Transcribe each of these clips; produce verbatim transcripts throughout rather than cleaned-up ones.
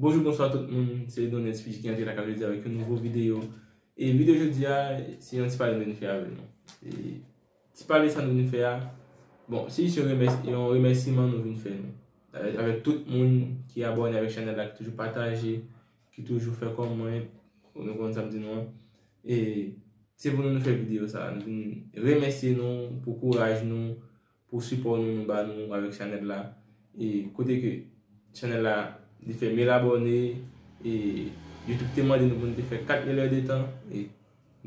Bonjou, bonswa tout moun, se Donald Speech ki antre lakay jodi avèk yon nouvo videyo. E videyo jodi a, se yon ti pale nou vin fè avè nou. E ti pale sa nou vin fè a, bon, se jis yon remès-, yon remèsiman nou vin fè nou. Avèk, avèk tout moun ki abòne avèk chanèl la, ki toujou pataje, ki toujou fè kòmantè, nou konn sa m di nou an. E se pou nou, nou fè videyo sa, nou vin remèsye nou pou kouraj nou, pou sipò nou, nou ba nou avèk chanèl la. E kote ke chanèl la, li fè mil abòne, e YouTube te mande nou pou nou te fè kat mil è de tan, e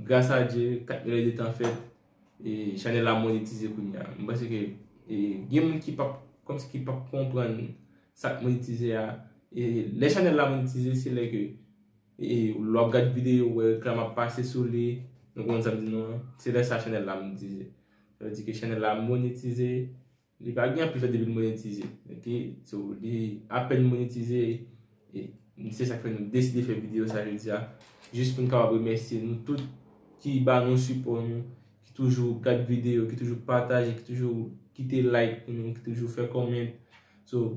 gras a Dye, kat mil è de tan fèt, e chanèl la monetize kounye a. Mwen panse ke, e, gen moun ki p ap, kòmsi ki p ap konprann sa k monetize a. E lè chanèl la monetize, se lè ke, e, lè w ap gad videyo, w wè reklam ap pase sou li, nou konn sa m di nou an, se lè sa chanèl la monetize. Sa vle di ke chanèl la monetize, li pa gen anpil tan depi l monetize, ok? So, li apèn monetize, e se sa k fè nou deside fè videyo sa jodi a, jis pou n kapab remèsye nou tout ki ba nou sipò nou, ki toujou gad videyo, ki toujou pataje, ki toujou kite like pou nou, ki toujou fè kòmantè. So,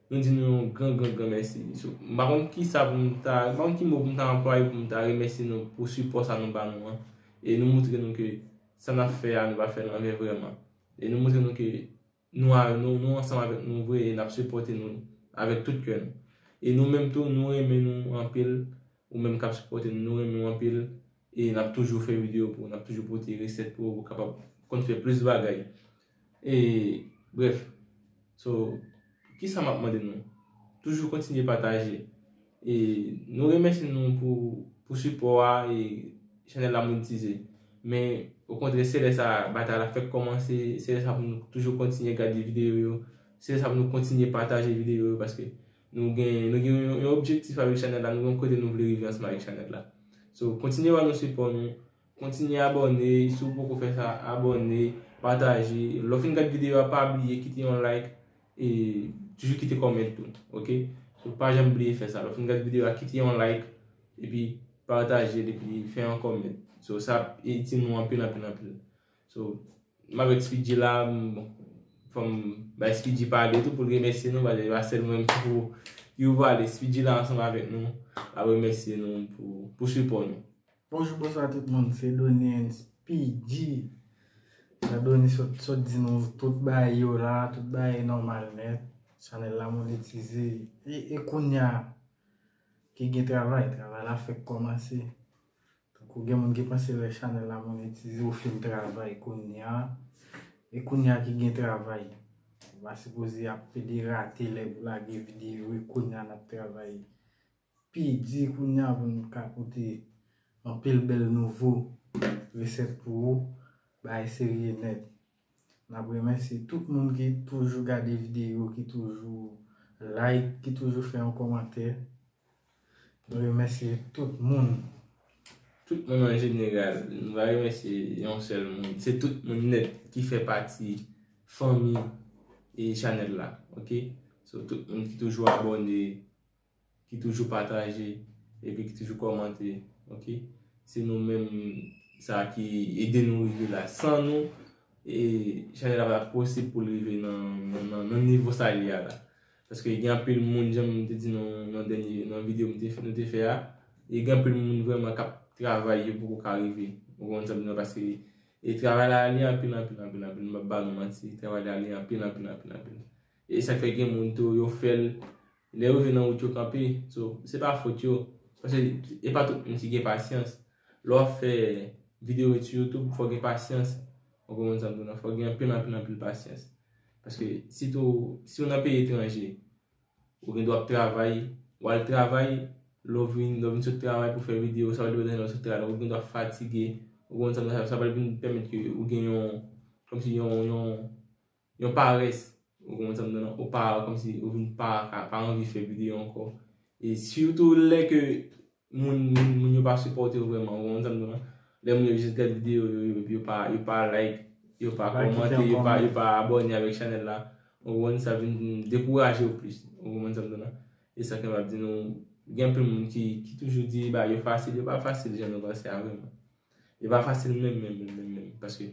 nou di nou yon gran, gran, gran mèsi. So, m pa konn ki sa pou m ta, m pa konn ki mo pou m ta anplwaye pou m ta remèsye nou pou sipò sa nou ba nou an. E nou montre nou ke sa n ap fè a, nou pa fè l an ven vrèman. E nou montre nou ke nou a, nou, nou ansanm avèk nou vre e n ap sipòte nou avèk tout kè nou. E nou menm tou, nou renmen nou anpil, ou menm k ap sipòte nou, nou renmen w anpil, e n ap toujou fè videyo pou ou, n ap toujou pote resèt pou ou, pou w kapab konn fè plis bagay. E, brèf, so, kisa m ap mande nou? Toujou kontinye pataje. E nou remèsye nou pou, pou sipò a, e chanèl la monetize. Men, okontrè, se lè sa batay la fèk kòmanse, se lè sa pou nou toujou kontinye gade videyo yo, se lè sa pou nou kontinye pataje videyo yo, paske nou gen, nou gen yon, yon objektif avèk chanèl la, nou gen yon kote nou vle rive ansanm avèk chanèl la. So, kontinye ba nou sipò nou, kontinye abòne, si w poko fè sa, abòne, pataje. Lè w fin gad videyo a, pa bliye kite yon like, e toujou kite kòmantè tou, ok? So, pa janm bliye fè sa. Lè w fin gad videyo a, kite yon like, epi pataje l, epi fè yon kòmantè. So, sa ap itil nou anpil, anpil, anpil. So, m avèk Speedy la, m, bon, fò m bay Speedy pale tou pou l remèsye nou, paske se pa sèl mwen menm ki pou, ki pou pale. Speedy la ansanm avèk nou, ap remèsye nou pou, pou sipò nou. Bonjou, bonswa tout moun, se Donny and Speedy. Jan Donny sot, sot di nou tout bagay yo la, tout bagay nòmal nèt. Chanèl la monetize. E, e kounye a ki gen travay, travay la fèk kòmanse. Tankou gen moun ki panse lè chanèl la monetize, ou fin travay kounye a. E kounye a ki gen travay. Ou pa sipoze ap pede rate lè pou lage videyo, e kounye a n ap travay pi di kounye a pou n ka pote anpil bèl nouvo resèt pou ou, bagay serye nèt. N ap remèsye tout moun ki toujou gade videyo, ki toujou like, ki toujou fè yon kòmantè. Nou remèsye tout moun. Tout moun an jeneral. Nou pa remèsye yon sèl moun. Se tout moun nèt ki fè pati fanmi e chanèl la, ok? So, tout moun ki toujou abòne, ki toujou pataje, epi ki toujou kòmante, ok? Se nou menm sa ki ede nou rive la. San nou, e chanèl la pa t ap posib pou l rive nan, nan, nan, nan nivo sa l ye a la. Paske gen anpil moun, jan m te di nan, nan dènye, nan videyo m te fè, nou te fè a, e gen anpil moun vrèman k ap travay, yo poko ka rive. Ou konprann sa m di w la, paske e travay la li anpil, anpil, anpil, anpil. M p ap ba nou manti, travay la li anpil, anpil, anpil, anpil. E sa k fè gen moun tou, yo fè l, lè yo rive nan wout yo kanpe. So, se pa fòt yo. Paske e pa tout moun ki gen pasyans. Lè w ap fè videyo sou YouTube, fò w gen pasyans. Ou konprann sa m di w la, fò w gen anpil, anpil, anpil pasyans. Paske sitou, si w nan peyi etranje, ou gen dwa ap travay, w al travay, lè w vin, lè w vin sot travay pou fè videyo, sa w depann lè w sot travay, ou gen dwa fatige, ou konprann sa m di w la, sa pral vin pèmèt ke ou gen yon, kòmsi yon, yon, yon parès, ou konprann sa m di w la, ou pa, kòmsi ou vin pa, pa, pa anvi fè videyo ankò. E sitou lè ke moun, moun, moun yo pa sipòte w vrèman, ou konprann sa m di w la. Lè moun yo jis gad videyo yo, yo, yo pa, yo pa like, yo pa kòmante, yo pa, yo pa abòne avèk chanèl la, ou konprann, sa vin dekouraje w plis, ou konprann sa m di w la. E sa k fè m ap di nou, gen anpil moun ki, ki toujou di bagay yo fasil, yo pa fasil jan nou panse a vrèman. Yo pa fasil menm, menm, menm, menm, menm, paske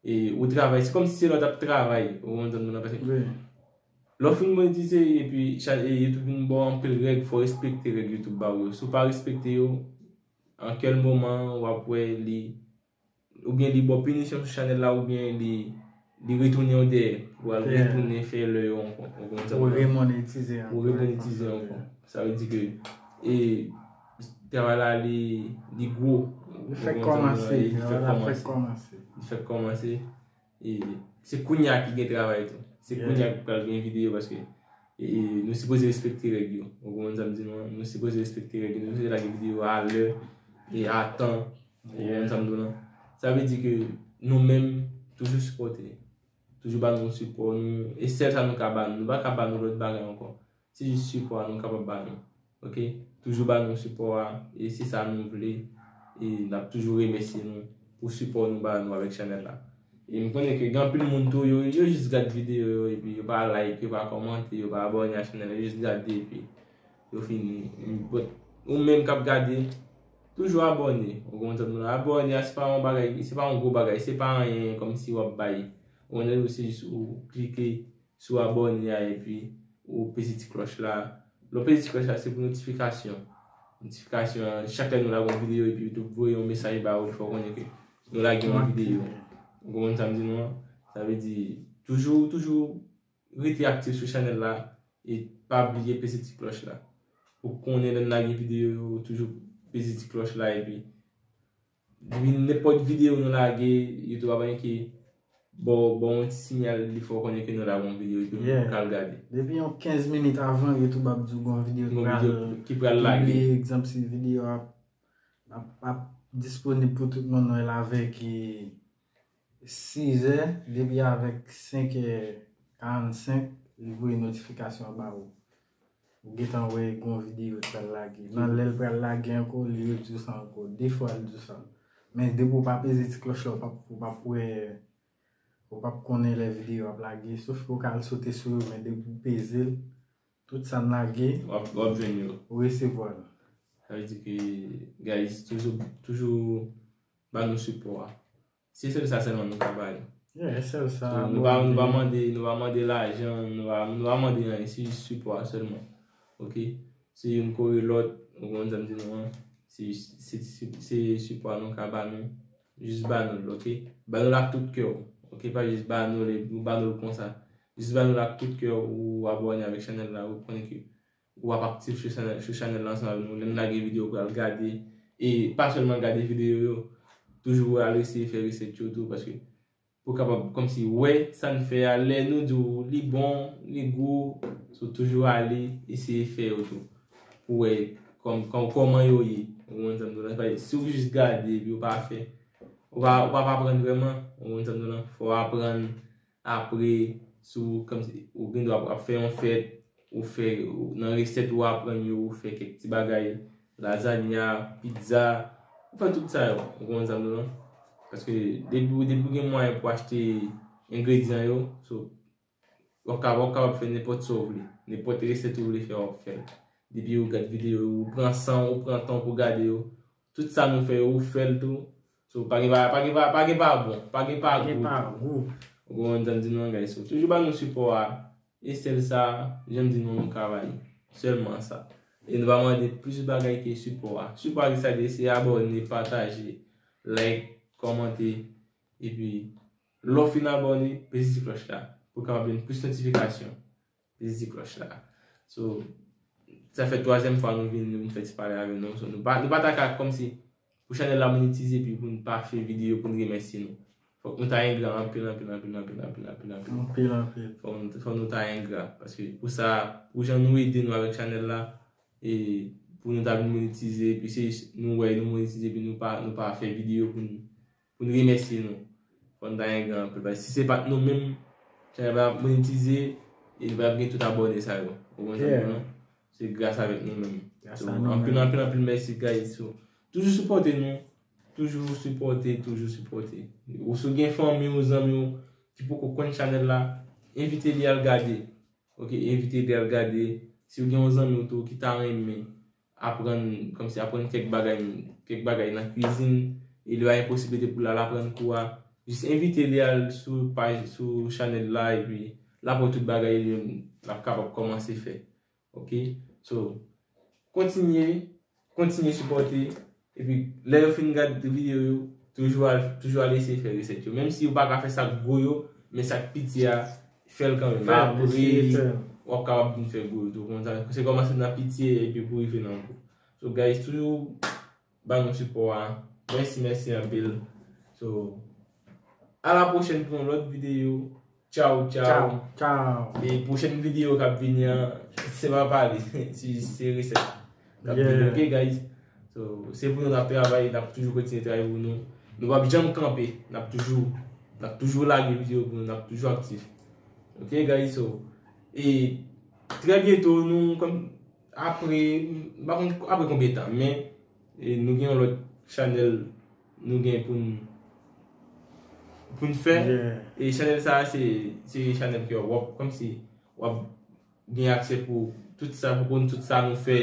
e, ou travay, se kòmsi se lè w t ap travay, ou konprann sa m di w la, paske Lè w fin monetize epi cha- e YouTube vin ba w anpil règ, fò w respekte règ YouTube ba w yo. Si w pa respekte yo, an kèl moman w ap wè li, oubyen li ba w pinisyon sou chanèl la, oubyen li, li retounen w dèyè, pou al retounen fè lè yo ankò. Ou konprann sa m di la? Ou remonetize ankò. Ou remonetize ankò. Sa vle di ke e travay la li, li gwo. Li fèk kòmanse. Li fèk kòmanse. Li fèk kòmanse. E se kounye a ki gen travay tou. Se kounye a ki pral gen videyo paske e, nou sipoze respekte règ yo. Ou konprann sa m di nou an? Nou sipoze respekte règ yo. Nou sipoze lage videyo a lè e a tan. Ou konprann sa m di w lan? Sa vle di ke nou menm, toujou sipòte. Toujou ba nou sipò nou. E sèl sa nou ka ba nou. Nou pa ka ba nou lòt bagay ankò. Se jis sipò a nou kapab ba nou. Oke? Toujou ba nou sipò a. E se sa nou vle. E n ap toujou remèsye nou pou sipò nou ba nou avèk chanèl la. E m konnen ke gen anpil moun tou, yo, yo jis gad videyo yo, epi yo pa like, yo pa kòmante, yo pa abòne a chanèl la, yo jis gade, epi yo fini. But, ou menm k ap gade, toujou abòne. Ou konprann sa m di w lan? Abòne a, se pa yon bagay, se pa yon gwo bagay, se pa anyen kòmsi w ap bay. Ou konprann, se jis ou klike sou abòne a, epi ou peze ti klòch la. Lè w peze ti klòch la, se pou notifikasyon. Notifikasyon an, chak lè nou lage yon videyo, epi YouTube voye yon mesaj ba ou, li fè w konnen ke nou lage yon videyo. Ou konprann sa m di nou an? Sa vle di, toujou, toujou rete aktif sou chanèl la, e pa bliye peze ti klòch la. Pou konnen lè n lage videyo yo, toujou peze ti klòch la, epi depi nenpòt videyo nou lage, YouTube ap anke ba w, ba w yon ti siyal, li fè w konnen ke nou lage yon videyo, epi w ka al gade. Depi yon kenz minit avan, YouTube ap di w gen yon videyo ki pral lage. Egzanp, si videyo a ap, ap, ap disponib pou tout moun wè l avèk e, sizè, depi avèk senkè karannsenk, li voye notifikasyon an ba ou. Ou gentan wè gen yon videyo ki pral lage. Nan lè l pral lage ankò, li redi w sa ankò. De fwa l di w sa. Men depi w pa peze ti klòch la, ou p ap, ou p ap wè, ou p ap konnen lè videyo ap lage. Sof ke w ka al sote sou yo, men depi w peze l, tout sa n lage, w ap, w ap jwenn yo. Ou resevwa l. Sa vle di ke, guys, toujou, toujou ba nou sipò a. Se sèl sa sèlman nou ka ba yo. Yeah, sèl sa. So, nou pa, nou pa mande, nou pa mande lajan, nou pa, nou pa mande anyen, se jis sipò a sèlman. Oke? Se youn kore lòt, ou konprann sa m di nou an. Se, se, se, se sipò a nou ka ba nou. Jis ba nou l, oke? Ba nou l ak tout kè w. Oke? Pa jis ba nou l, ba nou l konsa. Jis ba nou l ak tout kè w, ou abòne avèk chanèl la, ou konnen ke w ap aktif sou chanèl, sou chanèl la ansanm avèk nou. Lè n lage videyo, w pral gade. E pa sèlman gade videyo yo, toujou al eseye fè resèt yo tou, paske pou w kapab kòmsi wè sa n fè a, lè nou di w li bon, li gou, so toujou ale eseye fè yo tou. Pou w wè kòm, kòm, kòman yo ye. Ou konprann sa m di w la? Se pa, si w jis gade epi w pa fè, ou pa, ou pa, pa aprann vrèman. Ou konprann sa m di w la? Fò w aprann. Apre, si w, kòmsi, ou gen dwa ap fè yon fèt, ou fè, ou, nan resèt ou aprann yo, ou fè kèk ti bagay, lazanya, pizza, ou fè tout sa yo, ou konprann sa m di w lan? Paske depi, depi w gen mwayen pou achte engredyan yo, so, w ap ka, w ap kapab fè nenpòt sa w vle, nenpòt resèt ou vle fè, w ap fè l. Depi ou gad videyo yo, ou pran san w, ou pran tan w pou gade yo, tout sa nou fè yo, ou fè l tou. So, pa gen pa, pa gen pa, pa gen pa bon, pa gen pa gou. Ou konprann sa m di nou an, guys? So, toujou ba nou sipò a. E sèl sa, jan m di nou, nou ka bay. Sèlman sa. E nou pa mande plis bagay ke sipò a. Sipò a ki sa li ye, se abòne, pataje, like, kòmante. Epi, lè w fin abòne, peze ti klòch la. Pou w kapab jwenn plis notifikasyon. Peze ti klòch la. So, sa fè twazyèm fwa nou vin, nou vin fè ti pale avè nou. So, nou pa, nou pa ta ka kòmsi pou chanèl la monetize, epi pou n pa fè videyo, pou n remèsye nou. Fòk nou ta engra anpil, anpil, anpil, anpil, anpil, anpil, anpil. Anpil, anpil. Fòk nou, fòk nou ta engra. Paske pou sa, pou jan nou ede nou avèk chanèl la, e pou nou ta vin monetize, epi se jis nou wè nou monetize, epi nou pa, nou pa fè videyo pou n, pou n remèsye nou. Fò n ta engra anpil. Paske si se pa t nou menm, chanèl pa t ap monetize, e nou pa t ap gen tout abòne sa yo. Ou konprann sa m di w lan? Se gras avèk nou menm. So, anpil, anpil, anpil mèsi, guys. So, toujou sipòte nou. Toujou sipòte, toujou sipòte. Ou si w gen fanmi w, zanmi w ki poko konn chanèl la, envite li al gade. Oke, envite li al gade. Si w gen yon zanmi w tou ki ta renmen aprann, kòmsi aprann kèk bagay, kèk bagay nan kwizin, e li pa gen posiblite pou l al aprann kou a, jis envite li al sou paj, sou chanèl la, epi l ap wè tout bagay li menm l ap kapab kòmanse fè. Ok? So, kontinye, kontinye sipòte. Epi, lè yo fin gad videyo yo, toujou al, toujou al eseye fè resèt yo. Menm si ou pa ka fè sa k gwo yo, men sa k piti a, fè l kanmenm. Apre, w ap kapab vin fè gwo yo tou. Konsa, se kòmanse nan piti epi pou rive nan gwo. So, guys, toujou ba nou sipò a. Mèsi, mèsi anpil. So, a la pwochèn pou yon lòt videyo. Tchaw, tchaw. Tchaw, tchaw. E pwochèn videyo k ap vini an, se pa pale, se, se resèt k ap vini, ok, guys? So, se pou nou n ap travay, n ap toujou kontinye travay pou nou. Nou p ap janm kanpe, n ap toujou, n ap toujou lage videyo pou nou, n ap toujou aktif. Ok, guys? So, e trè byento, nou, kòm, apre, m pa konn apre konbyen tan, men e nou gen yon lòt chanèl nou gen pou n pou n fè. E chanèl sa a, se, se chanèl ke w ap, kòmsi, w ap gen aksè pou tout sa, pou konn tout sa nou fè,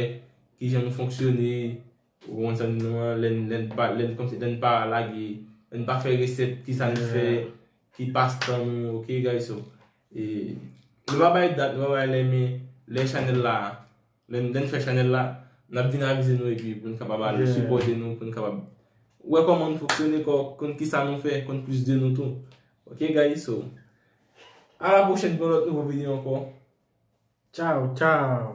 kijan nou fonksyone, ou konprann sa m di nou an, lè n, lè n pa, lè n, kòmsi, lè n pa lage, lè n pa fè resèt, kisa n fè, ki pastan nou, ok, guys? So, e, nou pa bay dat, nou pa bay lè, men lè chanèl la, lè n, lè n fè chanèl la, n ap vin avize nou epi pou n kapab al sipòte nou, pou n kapab wè kòman nou fonksyone, kò-, konn kisa nou fè, konn plis de nou tou. Ok, guys? So, a la pwochèn pou yon lòt nouvo videyo ankò. Tchaw, tchaw.